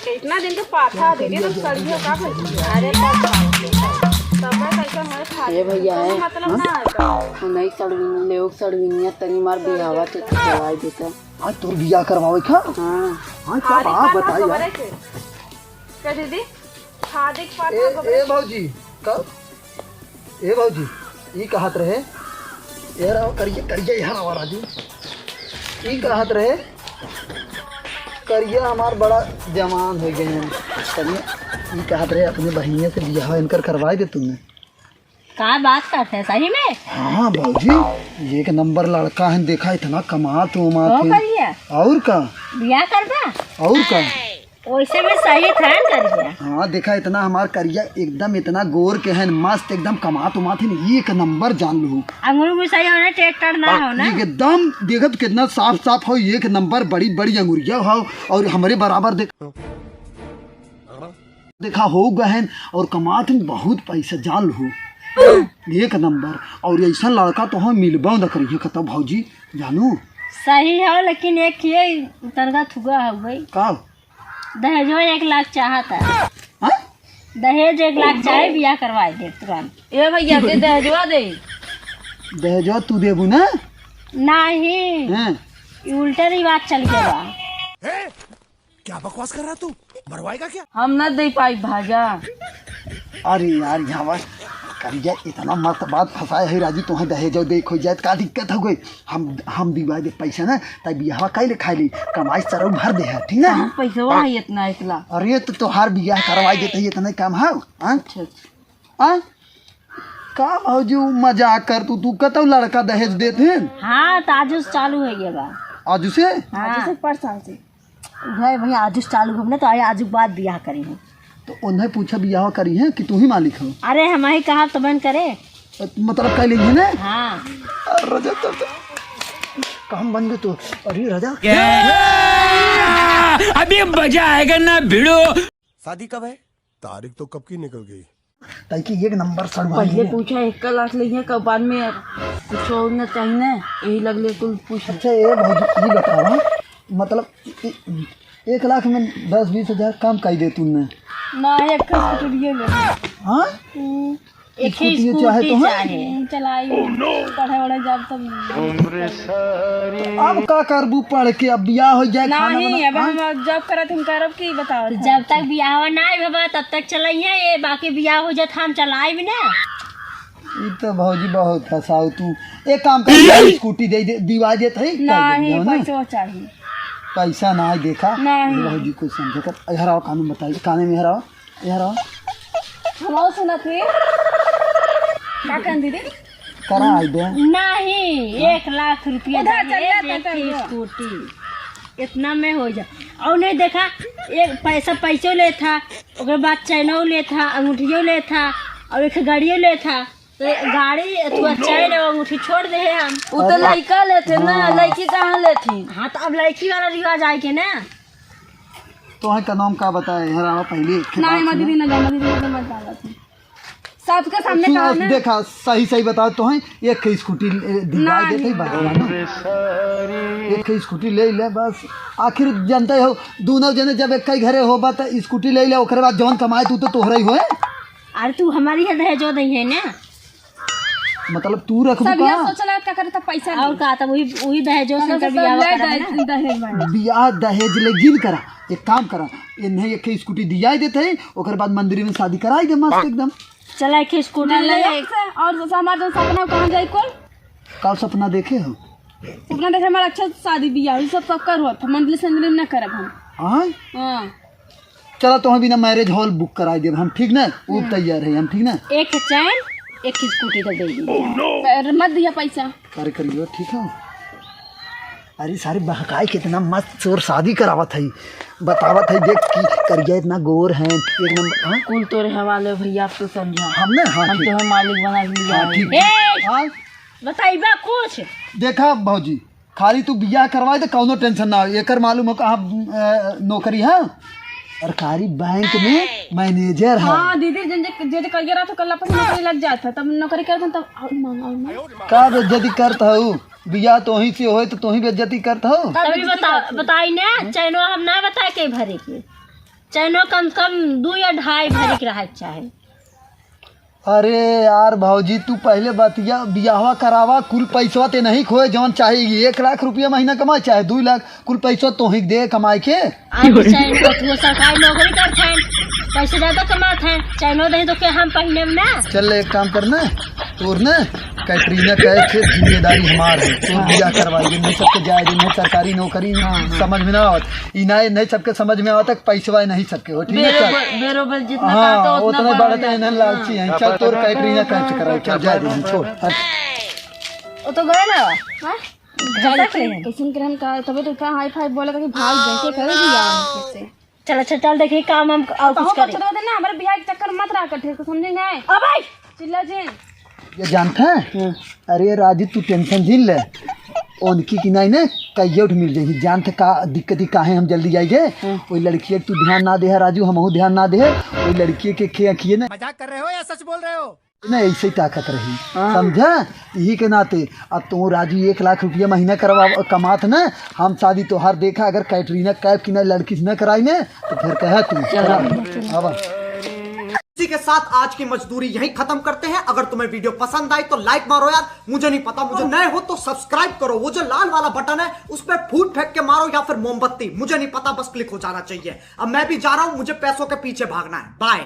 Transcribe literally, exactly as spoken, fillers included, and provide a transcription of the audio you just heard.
इतना दिन तो पाथा दीदी, तुम सड़ियों का बोलती हो? अरे, तब का? तब का कैसे हमारे खा ए भैया, कौनो ए। मतलब ना है तो। नहीं सड़विन, लेउक सड़विनिया तनी मार बियाहवा के करवाई देता। आज तोर बियाह करवावे का? हाँ। हाँ, क्या खादी बात का ना बताई खबर यार। है के? क्या दीदी? खादी का ए, खबर ए है? भौजी, कब? ए भौजी, ई कहत रहे, ए रहो करिया, करिया यहाँ रहो राजू। ई कहत रहे, करिया हमार बड़ा जवान हो गए हैं। करिया, ई कहत रहे, अपने बहिनिया से बियाह इनकर करवाई दे तुमने। का बात करते हैं सही में? हाँ भौजी, एक नंबर लड़का है, देखा इतना कमात उमात हो है। करिया? और का? बियाह करबा? और का? वैसे भी सही था न करिया। हाँ, देखा, इतना हमार करिया एकदम इतना गोर के है, मस्त एकदम कमात उमात है, एक नंबर जान लो। अंगूर भी सही होना, ट्रैक्टर ना हो ना। एकदम देखत कितना साफ साफ हो, एक नंबर बड़ी बड़ी अंगुरिया हो, और हमरे बराबर देख, देखा हो गहन और कमात है बहुत पैसा जान लो, एक नंबर। और ऐसा लड़का तो हम मिलबो न करिए कतौ भौजी जानू। सही हो, लेकिन एक ये तनका थुआ हो गई। का? दहेजो एक लाख चाहत है। हाँ? दहेज एक लाख चाहे, बियाह करवाई दे तुरंत। ए भैया, दे दहेजवा दे। दहेजवा तू देबू ना? नहीं। हैं? ई उल्टे रिवाज चल गया बा। क्या बकवास कर रहा तू? मरवाएगा क्या? हम ना दे पाई भाजा। अरे यार, यहाँ बस करिया इतना मस्त बात फंसाए है राजू, तुम्हें दहेजो दे खोई जाए, का दिक्कत हो गई? हम, हम दिवाई दे पैसा ना, तब बियाहवा काहे ले खाई ली, कमाई सरऊ भर दे है, ठीक ना? हम पैसवा है इतना एकला। अरे तो तोहार बियाह करवाई देते ही इतना काम है, हाँ? अच्छा, अच्छा। हाँ? का भौजी उ मजाक कर तू, तू कतौ लड़का दहेज देत हैं? हाँ, तो आजु से चालू है ये बात। आजु से? हाँ। आजु से परसों से। भाई, भाई, आजु से चालू हो ना, तो आए आजु के बाद बियाह करी हूँ। तो उन्हें पूछा बियाह करी है कि तू ही मालिक हो? अरे, हम ही कहा तो बन करे। मतलब कह ली है ना? हाँ। अरे रजा, तब तो काम बन गए तो। अरे रजा। अभी मजा आएगा ना भिड़ो। शादी कब है? तारीख तो कब की निकल गई। ताई की एक नंबर सड़वाई पहले है। पूछा एक लाख लेइहे, कब बाद में कुछ और न चाहिए ना, यही लगले कुल पूछ। अच्छा, ए भौजी, ई बतावा, मतलब, ए-, एक लाख में दस बीस हजार कम कई दे तूने। ना, एक ठो स्कूटी ले। हाँ? हम्म। एक ही स्कूटी चाहे स्कूटी तो, हाँ? चाहे। हम्म, चलाई। पढ़े वढ़े जाब तब। अब का करबू पढ़ के, अब बियाह हो जाए, खाना नहीं, बना, अब हाँ? हम जॉब करत हम करब की बताओ तो। जब तक बियाह ना होबा तब तक चलइहे, ये बाकी बियाह हो जात हम चलाइब ना। ई तो भौजी बहुत फंसाओ तू। एक काम कर, स्कूटी दे दे, दिवा देत है, कर नहीं, देंगे, है ना? पैसा चाहिए। पैसा ना है, देखा, नहीं। भौजी को समझे कर, हराओ कानून बताइए, काने में हराओ। यार, आओ। हम आओ सुनत ही। का कहन दीदी? करा आई दे। नहीं, एक लाख रुपया उधार दे, चल जाता एक है ही वो। स्कूटी। इतना में हो जा। और नहीं देखा, एक पैसा, पैसो लेत हा, ओकर बाद चैनो लेत हा, अंगूठियो लेत हा, और एक गाड़ियो लेत हा। तो गाड़ी, तू चैन और अंगूठी छोड़ दे हम। उ तो अरे। लइका लेते ना, हाँ। लइकी कहाँ लेती? हाँ, तो अब लइकी वाला रिवाज आए के ना। तोहे का नाम का बताए? हरावा पहले एक ठे नहीं, बात मत सुना। दीदी, ना जा, मत दीदी, मत जा, मत जा। सबके सामने सुना, कहा ना। देखा, सही, सही बताओ, तोहे एक ठे स्कूटी, ए, दिलवा नहीं। देते ही बात ना। एक ठे स्कूटी ले ले बस। आखिर जानते हो, दोनों जने जब एक ही घरे होबा, तो स्कूटी ले ले, ओकरे बाद जौन कमाए, तू तो तोहरा ही होए। अरे, तू हमारी है, दहेजो दई है ना। मतलब तू रखबू सब का? यह सोचला का करे त पैसा और नहीं। का, तब वही, वही दहेजो से सब, उनका सब बियाह ले करा दे, ना। दहेज में। बियाह दहेज ले गिन करा, एक काम करा, इन्हें एक स्कूटी दिया ही देते हैं, ओकर बाद मंदिर में शादी कराई दे मस्त एकदम। चला, एक स्कूटी ना ले ले। ले, एक से, और हमार जो सपना कहाँ जाई कुल? का सपना देखे हो? सपना देखे हमार अच्छा शादी बियाह, ई सब सब कर होत, मंदिर संदिर में ना करब हम। हाँ? हाँ। चला, तोहे बिना marriage hall book कराई देब हम, ठीक ना? उ हम्म। तैयार है हम, ठीक ना? एक चैन, एक स्कूटी तो दे दी। अरे, मत दिया पैसा। अरे, करियो, ठीक है। अरे, सारे बहकाई कितना मस्त शोर शादी करावत है, बतावत है, देख कि करिया इतना गोर है, एक नंबर, हाँ? कुल तोरे हवाले भैया, आप तो समझा। हमने, हाँ, हम ठीक। तोहे मालिक बना के लिया हाँ, है। ठीक। ए! हाँ? बताइबा कुछ? देखा भौजी, खाली तू बियाह करवाए तो कौनो tension ना हो। एकर मालूम हो कहाँ, अ, नौकरी है? सरकारी बैंक में manager है। हाँ दीदी, जन जे, जे, जे करिया रहा तो कल अपन नौकरी लग जात है, तब नौकरी करत है, तब और मांग, और मांग। का बेइज्जती करत हऊ? बियाह तोही से होए तो तोही बेइज्जती करत हऊ। तभी बता, बताई ना, चैनो हम ना बताए के भरे के। चैनो कम से कम दू या ढाई भरी के रहे के चाहे। अरे यार भौजी, तू पहले बतिया बियाहवा करावा, कुल पैसवा ते नहीं खोए, जौन चाहे एक लाख रुपया महीना कमाए, चाहे दू लाख, कुल पैसवा तोही दे कमाए के। आज चैन तो तू सरकारी नौकरी करत है, पैसे ज्यादा कमात है, चैनो दे तो के हम पहिने में ना। चल एक काम करना, तोर ना कैटरीना कैफ के जिम्मेदारी हमार है, तोर बियाह करवाई, नहीं सबके जाए दे, नहीं सरकारी नौकरी समझ में ना आवत, ई ना, नहीं सबके समझ में आवत, पैसवा नहीं सबके हो, ठीक है, चल। बेरोबल, बेरोबल जितना हाँ, करता उतना उतना बढ़ता बढ़ता है। है ना, लालची हैं। चल, तोर कैटरीना कैफ कराई, चल, जाए दे, छोड़, हट। वो तो गए ना। हाँ? घर तक ले। कैसन करन का, तबे तो इतना हाई फाई बोला था कि भाग जैसे करे भी यार कैसे। चल, अच्छा, चल, देखिए, काम हम और कुछ कहो, करें। बता दे ना, हमारे बियाह के चक्कर मत रहा कर, ठीक से समझे नहीं? अबे! चिल्ला जिन। ये जानत है? हाँ। अरे राजू, तू टेंशन जिन ले। उनकी कि नहीं ने, कहिए उठ मिल जाएगी। जानत का दिक्कत ही काहे हम जल्दी जाएंगे? हाँ। वही लड़की एक तू ध्यान ना दे है राजू, हमहू ध्यान ना दे है। वही लड़की के खे अखिए ने। मजाक कर रहे हो या सच बोल रहे हो? नहीं, ऐसे ही ताकत रही, हाँ। समझा? यही के नाते अब तू राजू एक लाख रुपया महीना करवा, कमात न, हम शादी तोहार देखा, अगर कैटरीना कैफ की ना लड़की से न कराई ने, तो फिर कहा तू, चला, अब। इसी के साथ आज की मजदूरी यहीं खत्म करते हैं। अगर तुम्हें वीडियो पसंद आई तो लाइक मारो यार, मुझे नहीं पता, मुझे नए हो तो सब्सक्राइब करो, वो जो लाल वाला बटन है उस पर फूट फेंक के मारो या फिर मोमबत्ती, मुझे नहीं पता, बस क्लिक हो जाना चाहिए। अब मैं भी जा रहा हूँ, मुझे पैसों के पीछे भागना है, बाय।